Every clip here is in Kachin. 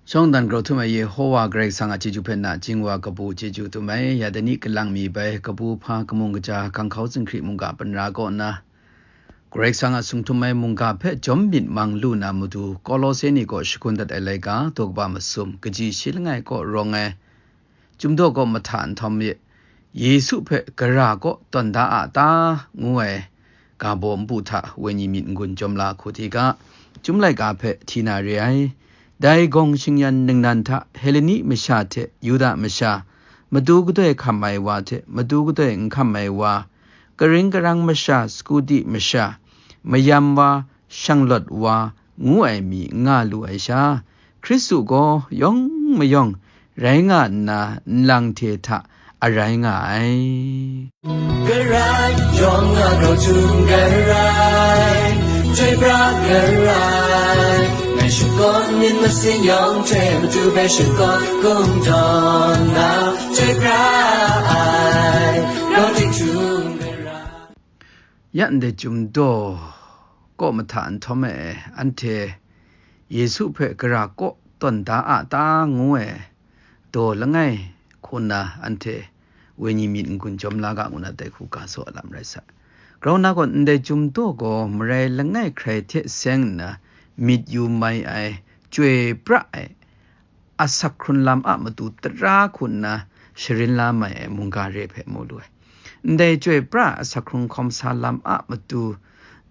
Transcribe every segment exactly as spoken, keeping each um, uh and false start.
Shawng dan grau htum ai Yehowa Karai Kasang a chyeju hpe nachying wa kabu chyeju htum ai, ya dai ni kalang mi bai kabu hpa kamung kaja, kanghkau zinghkri mungga panra kaw nna, Karai Kasang a sung htum ai mungga hpe jawm myit mang lu na matu, Kolose ni kaw shakun dat ai laika, daw kaba masum, kaji shi langai kaw rawng ai, Chyum daw kaw mahta nhtawm e, Yesu hpe gara kaw tawn da a ta, ngu ai ga baw npu hta wenyi myit n-gun jawm la hku hti ga, Chyum laika hpe hti na re ai. Dai gawng shingyan ningnan hta Heleni masha hte Yuda masha, matu kadoi hkam ai wa hte matu kadoi n hkam ai wa, karing karang masha, Sukudi masha, mayam wa, shanglawt wa, ngu ai mi n nga lu ai sha, Hkristu gaw yawng mayawng rai nga nna, nlang hte hta a rai nga ai. Karai yawng a grau htum karai, chyoi pra karai, ngai shakawn myit masin yawng hte matu hpe shakawn kungdawn na, chyoi pra ai, grau ting htum karai. Ya ndai Chyum daw kaw mahta nhtawm e, anhte Yesu hpe gara kaw tawn da a ta, ngu ai daw langai hku nna anhte wenyi myit n-gun jawm la ga ngu na dai hku ga saw a lam rai sa. Grau nna gaw, ndai Chyum daw gaw marai langai hkrai hte seng nna myit yu mai ai, chyoi pra ai, asak hkrun lam a matu tara hku nna sharin la mai ai mungga re hpe mu lu ai. Ndai chyoi pra ai asak hkrun hkawm sa lam a matu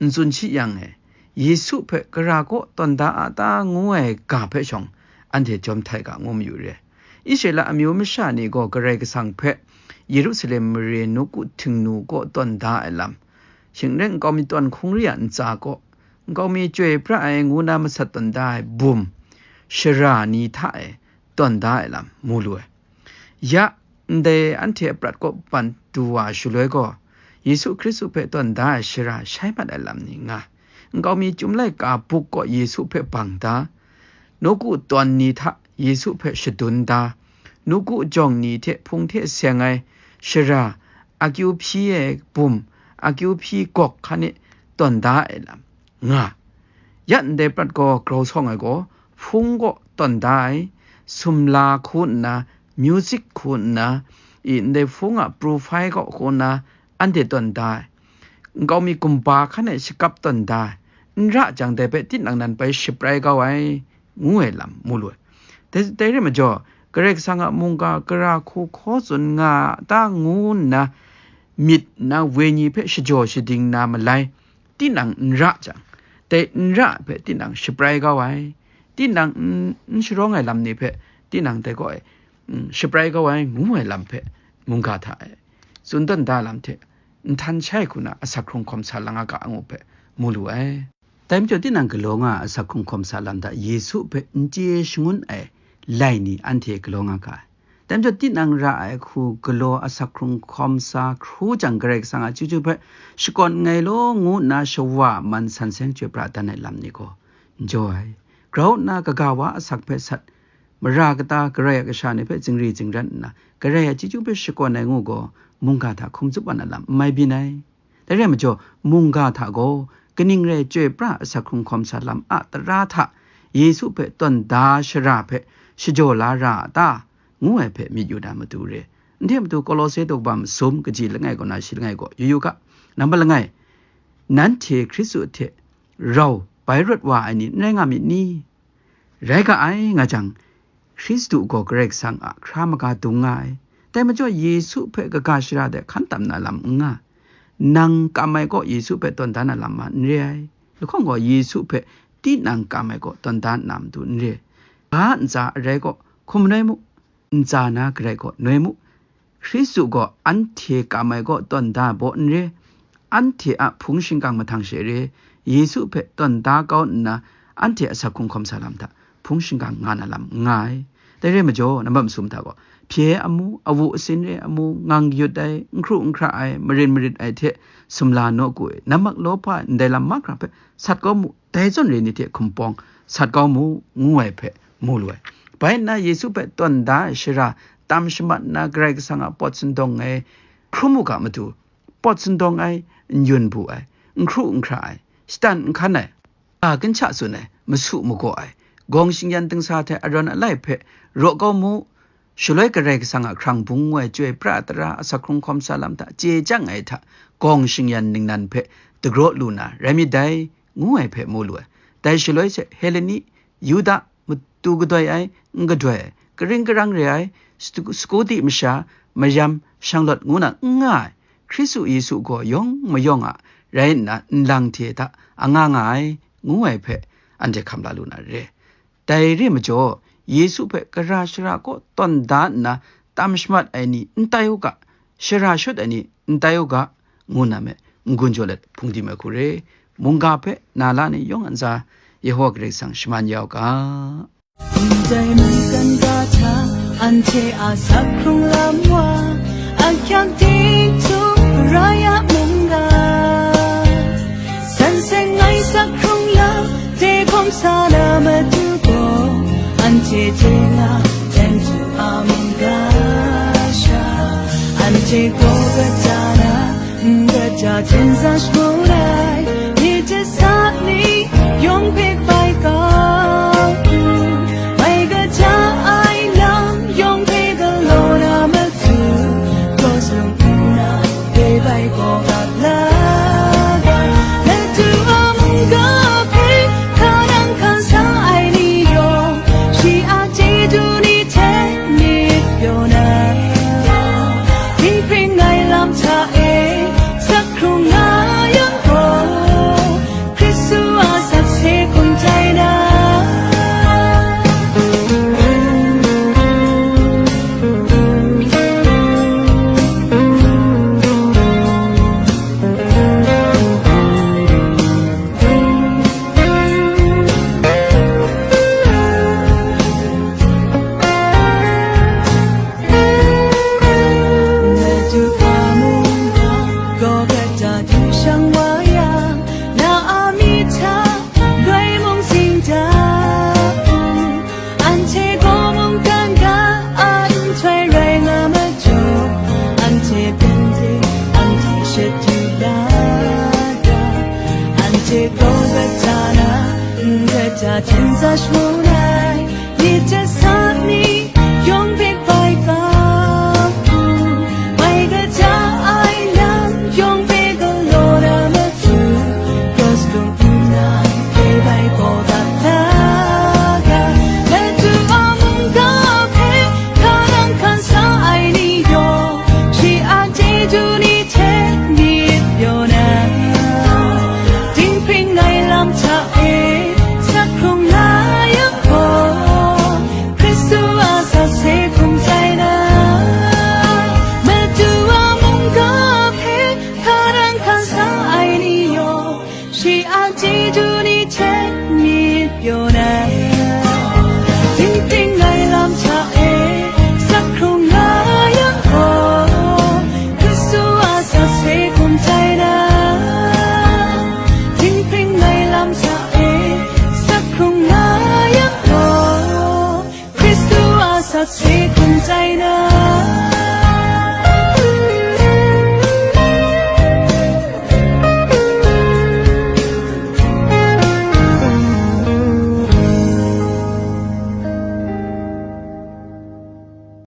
n tsun shi yang e, Yesu hpe gara kaw tawn da a ta, ngu ai ga hpe shawng anhte jawm htai ga ngu mayu re. Israela amyu masha ni gaw Karai Kasang hpe Yerusalem mare nawku htingnu kaw tawn da ai lam, shing n rai nkau mi tawn hkungri a ntsa kaw, nkau mi chyoi pra ai ngu na masat tawn da ai bum, shara ni hta e tawn da ai lam mu lu ai. Ya, ndai anhte a prat kaw ban du wa shaloi gaw, Yesu Hkristu hpe tawn da ai shara shai mat ai lam ni nga, nkau mi Chyum laika buk kaw Yesu hpe bang da, nawku tawn ni hta Yesu hpe shadun da, nawku jawng ni hte hpung hte seng ai shara, akyu hpyi ai bum, akyu hpyi gawk hkan e tawn da ai lam nga. Ya ndai prat gaw grau sawng ai gaw, hpung kaw tawn da ai, sumla hku nna, music hku nna, i ndai hpung a profile kaw hku nna, anhte tawn da ai. Nkau mi kumba hkan e shakap tawn da ai. N ra jang, dai hpe tinang nan bai shaprai kau ai, ngu ai lam mu lu ai. Dai, dai rai majaw, Karai Kasang a mungga gara hku hkaw tsun nga a ta, ngu nna myit na wenyi hpe shajaw shading na malai, tinang n ra jang, dai n ra hpe tinang shaprai kau ai, tinang n, n sharawng ai lam ni hpe tinang dai kaw e, mm, shaprai kau ai, ngu ai lam hpe mungga hta e tsun tawn da lam hte, nhtan shai hku na asak hkrung hkawm sa lang a ga ngu hpe mu lu ai. Dai majaw, tinang galaw nga ai asak hkrung hkawm sa lam hta Yesu hpe n chye shangun ai lai ni anhte galaw nga ga ai. Dai majaw, tinang ra ai hku galaw asak hkrung hkawm sa hkru jang, Karai Kasang a chyeju hpe shakawn nngai law, ngu nna shawa a man san seng chyoi pra dan ai lam ni gaw n jaw ai. Grau nna kaga wa asak hpe sat, mara kata Karai a kasha ni hpe zingri zingrat nna, Karai a chyeju hpe shakawn ai ngu gaw, mungga hta hkum tsup wa na lam n mai byin ai. Dai rai majaw, mungga hta gaw kaning rai chyoi pra asak hkrung hkawm sa lam a tara hta Yesu hpe tawn da shara hpe shajaw la ra a ta? Ngu ai hpe myit yu na matu re. Ndai matu Kolose daw kaba masum, kaji langai kaw na shi langai kaw yu yu ga. Nambat langai, nanhte Hkristu hte rau bai rawt wa ai ni n rai nga myit ni? Rai ga ai nga jang, Hkristu gaw Karai Kasang a hkra maga dung nga ai. Dai majaw, Yesu hpe kaga shara de hkan tam na lam n nga. Nang kam ai kaw Yesu hpe tawn da na lam ma n re ai. Lahkawng gaw, Yesu hpe tinang kam ai kaw tawn da na matu n re. Ga ntsa arai kaw hkum manoi mu, ntsa na garai kaw noi mu. Hkristu gaw anhte kam ai kaw tawn da ai baw n re, anhte a hpung shingkang mahtang she re, Yesu hpe tawn da kau nna, anhte asak hkrung hkawm sa lam hta hpung shingkang nga na lam n nga ai. Dai re majaw, nambat masum hta gaw, hpye ai amu, awu asin re ai amu, ngang kayut ai, n hkru n hkra ai, marin marit ai hte sumla nawku e, nammak lawhpa ai ndai lam mahkra hpe sat kau mu, dai zawn re ni hte hkum pawng sat kau mu, ngu ai hpe mu lu ai. Bai nna Yesu hpe tawn da ai shara tam shamat nna, Karai Kasang a pawt sindawng ai hkrum u ga matu, pawt sindawng ai, n-yun bu ai, n hkru n hkra ai, shatan n hkan ai, ga gincha tsun ai, masu magaw ai, gawng shingyan dingsa hte arawn alai hpe raw kau mu, shaloi Karai Kasang a hkrang bung ngoi chyoi pra tara asak hkrung hkawm sa lam hta chye chyang ai hta gawng shingyan ningnan hpe dagraw lu na rai myit dai, ngu ai hpe mu lu ai. Dai shaloi she Heleni, Yuda, matu kadoi ai, n kadoi ai, karing karang re ai, Stu-, Skudi masha, mayam, shanglawt ngu na n nga ai, Hkristu Yesu gaw yawng mayawng a rai nna nlang hte hta a nga nga ai, ngu ai hpe anhte hkam la lu na re. Dai re majaw, Yesu hpe gara shara kaw tawn da nna tam shamat ai ni n tai u ga, shara shut ai ni n tai u ga, ngu na me n-gun jaw let hpung di mai hku re. Mungga hpe na la ni yawng a ntsa, Yehowa Karai Kasang shaman ya u ga. Ndai mungkan ga hta, anhte a sak hkrung lam wa, a kyak ting htum rai a mungga. San seng ai sak hkrung lam, de hkawm sa na matu gaw, anhte hte na, ten tu a mungga sha, anhte gaw kata na, n kata hten sa shamu ai, myit hte sa ni, yawng hpe bai kau, bai kata ai lam, yawng hpe galaw na matu, gaw sung nna, dai bai gaw ap la ga, matu a mungga hpe, hka nang hkan sa ai ni yawng, shi a chyeju ni hte myit pyaw na, dinghpring ai lam hta e, sak hkrung nga yang gaw, Hkristu a sakse hkum tai na. Madu a mungga, Golgota du shang wa yang, na a mi hta, doi mung sing da u. Anhte gaw mungkan ga a nhtoi rai nga majaw, anhte hpyen de, anhte shadu la da. Anhte gaw kata na, n kata hten sa shamu